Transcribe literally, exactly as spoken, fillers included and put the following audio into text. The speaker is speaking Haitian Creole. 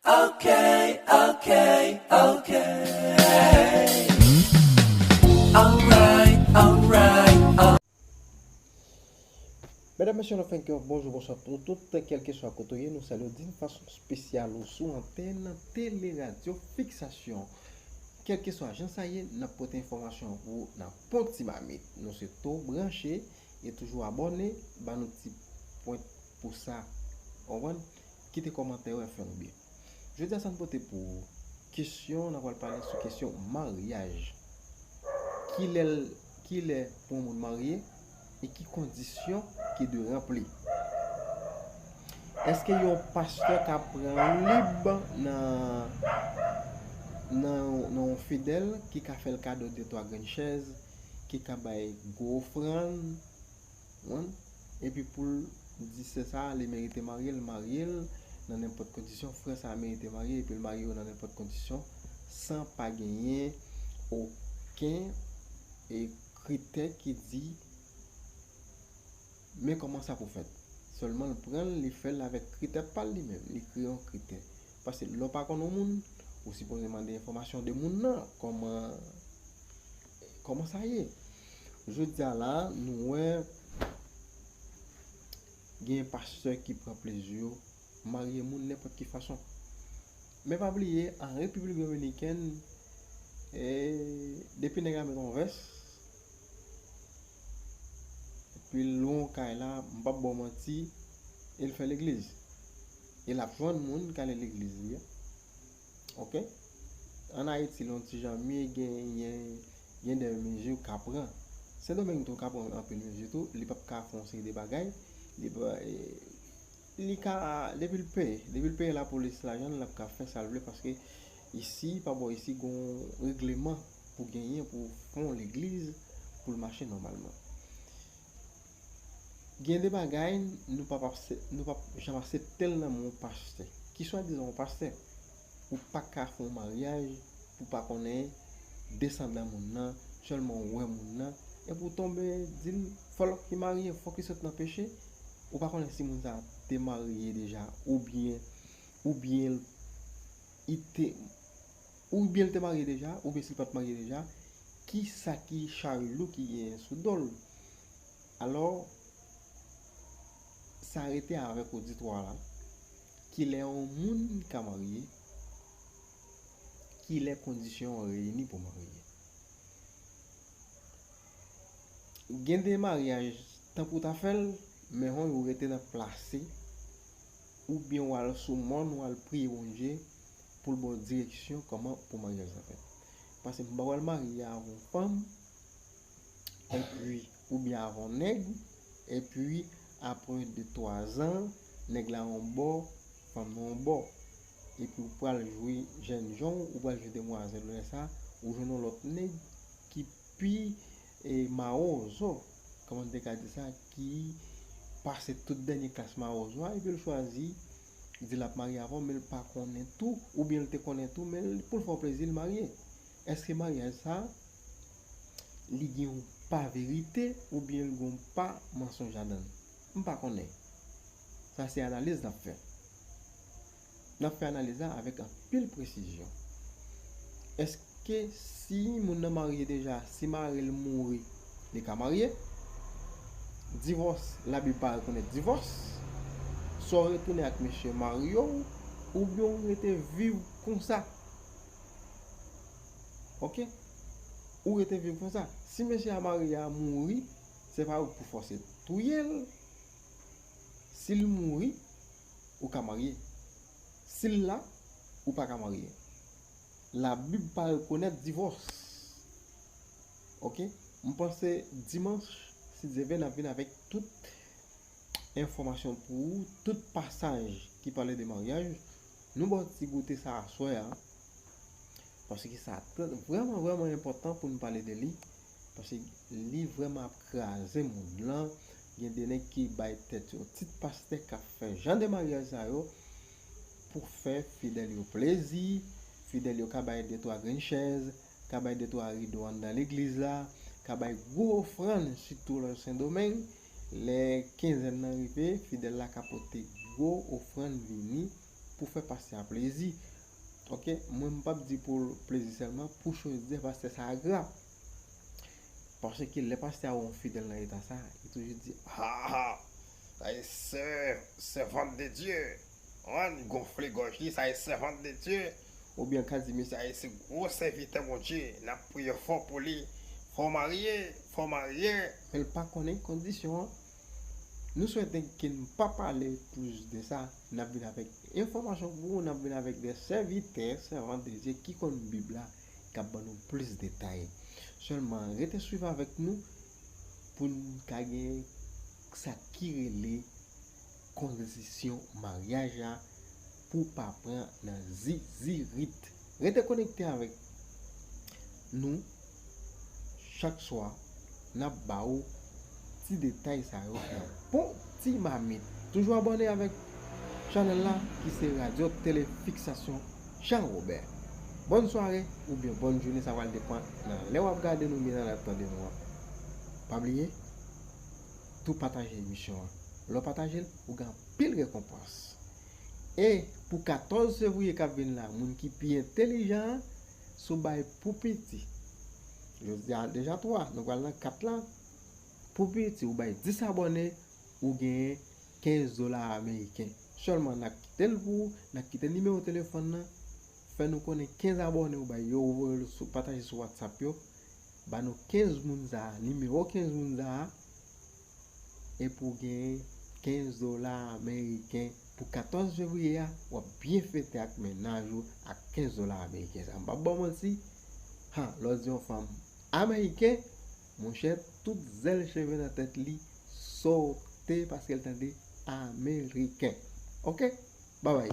Okay, okay, okay. Alright, alright, alright. Medam, mesye, nou fè kè, bonjou, bonswa pou tout, kèlkeswa kote w ye, nou salye w di yon fason espesyal ou sou antèn Tele Radyo Fiksasyon. Kèlkeswa jan sa ye, n ap pote enfòmasyon pou ou nan pon ti mamit. Nou swete w branche e toujou abòne, ba nou ti pwen pou sa, w konprann? Kite kòmantè w, fè nou byen. Jodi a, sa n pote pou ou kesyon, n ap pral pale sou kesyon maryaj. Kilè, kilè pou yon moun marye e ki kondisyon ki dwe ranpli? Èske yon pastè ka pran lib nan, nan, nan yon fidèl ki ka fè l kado de twa grenn chèz, ki ka bay gwo ofrann, konprann? Epi pou l di sè sa a, li merite marye, l marye l nan nenpòt kondisyon, frè sa a merite marye, epi l marye yo nan nenpòt kondisyon, san pa genyen okenn, e, kritè ki di, men kòman sa pou fèt. Sèlman l pran l, li fè l avèk kritè pa l li menm, li kreye yon kritè. Paske lè w pa konn yon moun, ou sipoze mande enfòmasyon de moun nan, kòman, kòman sa ye. Jodi a la, nou wè gen pastè ki pran plezi yo marye moun nenpòt ki fason. Men pa bliye, an Repiblik Dominikèn, e, depi nèg la met yon vès, epi l lwe yon kay la, m p ap ba w manti, e l fè legliz. E l ap jwenn moun k ale legliz li a. Oke? Ann Ayiti, l yon ti jan mye, genyen, gen de mezi w ka pran. Sendomeng tou ka pran anpil mezi tou, li p ap ka fè yon seri de bagay, li pa, e, li ka, depi l peye, depi l peye lapolis lajan l, l ap ka fè sa l vle, paske isi, pa bò isi, gon regleman pou genyen, pou fè yon legliz, pou l mache nòmalman. Gen de bagay nou p ap aksep-, nou p ap janm aksepte l nan men yon pastè. Ki swadizan yon pastè, ou pa ka fè yon maryaj pou pa konnen desandan moun nan, sèlman ou wè moun nan, epi w tonbe di l fòk li marye, fòk li sot nan peche, ou pa konnen si moun sa a te marye deja, oubyen, oubyen l, li te, oubyen l te marye deja, oubyen si l pa t marye deja, ki sa ki chaj lou ki genyen sou do l? Alò, sa rete avèk oditwa la, kilè yon moun ka marye, kilè kondisyon an reyini pou marye. Gen de maryaj, tanpri w ta fè l, men hon, ou rete nan plase, oubyen w al sou mòn, w al priye Bondye pou l ba w direksyon kòman pou maryaj la fèt. Paske m pa pral marye avè yon fanm, epi, oubyen avè yon nèg, epi apre de twa zan, nèg la yon bò, fanm nan yon bò. Epi ou pral jwi jènjan w, ou pral jwi demwazèl, lè sa, ou jwenn yon lòt nèg ki pi, e, mawozo, kòman n te ka di sa, ki pase tout dènye klas mawozo a, epi l chwazi di l ap marye avè w, men l pa konnen tou, oubyen l te konnen tou, men l, pou l fè w plezi, l marye. Èske maryaj sa, li gen yon pa verite, oubyen l gen yon pa mansonj ladan l? M pa konnen. Sa se analiz n ap fè. N ap fè analiz la avèk anpil presizyon. Èske si moun nan marye deja, si mari l mouri, li ka marye? Divòs, Labib pa rekonèt divòs. Swa w retounen ak mesye marye w, oubyen w rete viv konsa. Oke? Ou rete viv konsa. Si mesye a marye a mouri, se pa ou k pou fòse touye l. Si l mouri, ou ka marye. Si l la, ou pa ka marye. Labib pa rekonèt divòs. Oke? M panse dimanch, si Dye vle, n ap vin avèk tout enfòmasyon pou ou, tout pasaj ki pale de maryaj. Nou ba w ti goute sa aswè a, paske sa trè, vrèman, vrèman enpòtan pou n pale de li, paske li vrèman ap kraze mond lan. Gen de nèg ki bay tèt yo tit pastè, k ap fè jan de maryaj sa yo pou fè fidèl yo plezi. Fidèl yo ka bay de twa grenn chèz, ka bay de twa rido anndan legliz la, ka bay gwo ofrann, sitou lè Sendomeng. Lè kenzèn nan rive, fidèl la ka pote gwo ofrann vini pou fè pastè a plezi. Ok, mwen m p ap di pou plezi sèlman, pou chonje pastè sa a gra. Paske lè pastè a wè yon fidèl nan eta sa, li toujou di, ha ha, sa e sè, sèvant de Dye. Ann gonfle gòj li, sa e sèvant de Dye. Oubyen ka di, mesye, sa e se gwo sèvitè Bondye, n ap priye fò pou li. Fò w marye, fò w marye. Men l pa konnen kondisyon an. Nou swete ke n pa pale plis de sa. N ap vin avèk enfòmasyon pou ou, n ap vin avèk de sèvitè, sèvant de Dye ki konn Bib la, k ap ban nou plis detay. Sèlman, rete swiv avèk nou pou n ka gen sa ki rele kondisyon maryaj la pou w pa pran nan zizirit. Rete konekte avèk nou chak swa, n ap ba ou ti detay sa yo nan bon ti mamit. Toujou abòne avèk chanèl la ki se Radyo Tele Fiksasyon Jean Robert. Bòn sware oubyen bòn jounen, sa pral depann nan lè w ap gade nou oubyen nan lè w ap tande nou an. Pa bliye, tou pataje emisyon an. Lè w pataje l, ou gen anpil rekonpans. E pou katòz fevriye k ap vin la, moun ki pi entelijan an, si w bay pou piti, jodi a deja twa, nou pral nan kat la, pou piti, ou bay dis abòne, ou genyen kenz dola ameriken. Sèlman n ap kite l pou ou, n ap kite nimewo telefòn nan, fè nou konnen kenz abòne ou bay yo, ou voye l sou, pataje sou WhatsApp yo, ba nou kenz moun sa a, nimewo kenz moun sa a, epi w genyen kenz dola ameriken pou katòz fevriye a, w ap byen fete ak mennaj ou ak kenz dola ameriken sa a. M p ap ba w manti, ha, lè w di yon fanm ameriken, monchè, tout zèl cheve nan tèt li sote paske l tande ameriken. Ok? Babay.